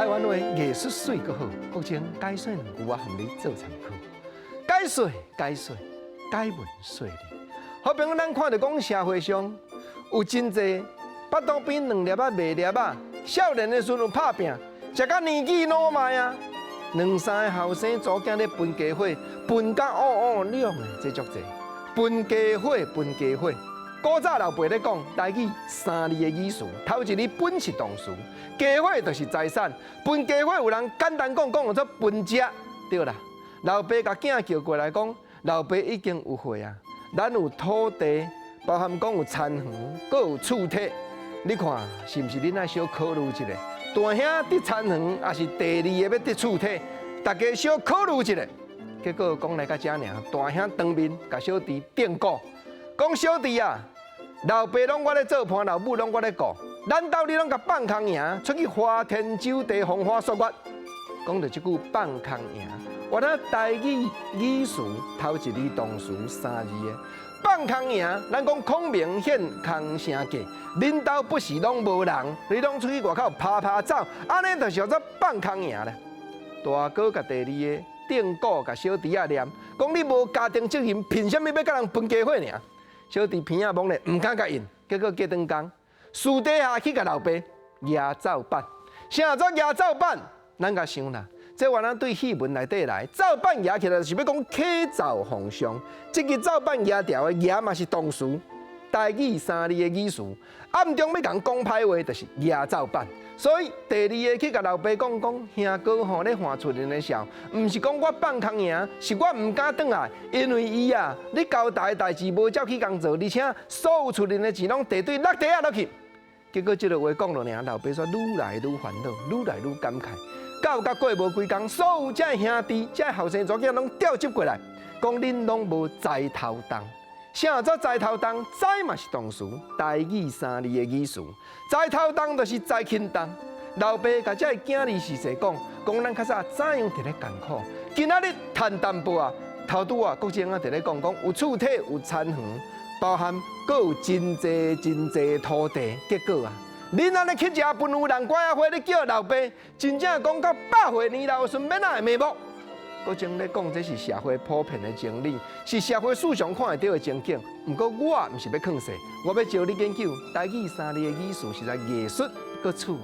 台灣話藝術媠閣好，國情解說兩句，我予你做參考。解說解說解文說理。好朋友，咱看著講社會上有真濟腹肚邊兩粒仔賣粒仔，少年的時陣有拍拚，食甲年紀老邁啊，兩三个後生查某囝咧分家伙，分甲烏烏兩的，這足濟。分家伙，分家伙。古早老輩咧講，台語三字的語詞，頭一字分是動詞，家伙就是財產。分家伙有人簡單講講做分食，對啦。老爸共囝叫過來講，老爸已經有歲啊，咱有土地，包含講有田園，閣有厝體，你看是毋是？恁愛小考慮一下，大兄得田園，抑是第二个欲得厝體，大家小考慮一下。結果講來到遮爾，大兄當面共小弟釘鼓，講小弟啊，老爸攏我咧做伴，老母攏我咧顧，咱兜你攏共放空營，出去花天酒地，風花雪月。講著這句放空營，原來台語語詞頭一字動詞三字的放空營，咱講孔明獻空城計，恁兜不是攏無人，你攏出去外口趴趴走，按呢就是叫做放空營咧。大哥共第二个釘鼓共小弟仔念，講你無家庭責任，憑啥物欲共人分家伙爾？小弟鼻仔摸咧，毋敢共應，結果隔頓工私底下去共老爸蜈奏板，啥做蜈奏板？咱共想啦，這原來對戲文內底來，奏板蜈起來就是欲講啟奏皇上。這个奏板蜈條的蜈嘛是動詞，台語三字的語詞，暗中欲共講歹話，就是蜈奏板。所以第二个去共老爸講講，兄哥吼咧還出人的時候，毋是講我放空營，是我毋敢轉來，因為伊啊，你交代的代誌無照去共做，而且所有出人的錢攏地對落地仔落去。結果這个話講落爾，老爸煞愈來愈煩惱，愈來愈感慨。到甲過無幾工，所有這兄弟、這後生查某囝攏調集過來，講恁攏無栽頭重。啥做栽頭重？栽嘛是動詞，台語三字的語詞。栽頭重就是栽輕重。老爸共這个囝兒實際講，講咱較早怎樣佇咧艱苦，今仔日趁淡薄仔，頭拄仔國政啊佇咧講講有厝體有田園，包含閣有真濟真濟土地，結果啊，恁按呢去食分有人乖仔花，你叫老爸真正講到百歲年老的時陣，欲哪會麻木？國政咧講，這是社會普遍的真理，是社會時常看會著的情景。毋過我毋是欲囥勢，我欲招你研究台語三字的語詞，實在藝術閣趣味。